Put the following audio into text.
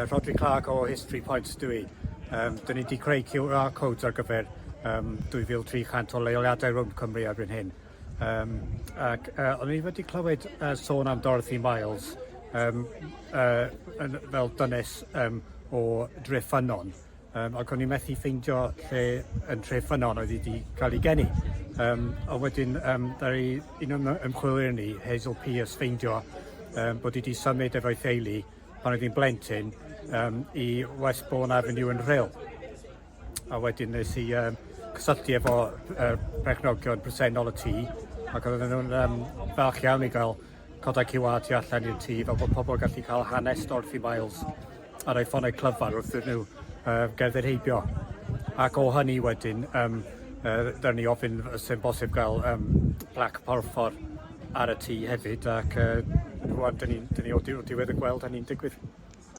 Rhodri Clark o History Points dw i. Um, dyn ni wedi creu QR codes ar gyfer um, 2,300 o leoliadau rownd Cymru erbyn hyn. Um, ac o'n i wedi clywed sôn am Dorothy Miles um, yn, fel dynes o Dreffynnon. Ac o'n i methu ffeindio lle yn Treffynnon oedd hi wedi cael ei geni. Ond wedyn ddaru un o'n ymchwilwyr ni, Hazel Pearce, ffeindio bod hi wedi symud efo'i theulu pan oedd hi'n blentyn i Westbourne Avenue yn Rhyl. A wedyn nes i cysylltu efo perchnogion presennol y tŷ ac oedden nhw'n falch iawn i gael codau QR tu allan i'r tŷ fel bod pobl yn gallu cael hanes Dorothy Miles ar eu ffonau clyfar wrth iddyn nhw gerdded heibio. Ac o hynny wedyn, ddaru ni ofyn sy'n bosib gael plac porffor ar y tŷ hefyd ac rwan dyn ni, dyn ni o diwedd yn gweld hynny'n digwydd.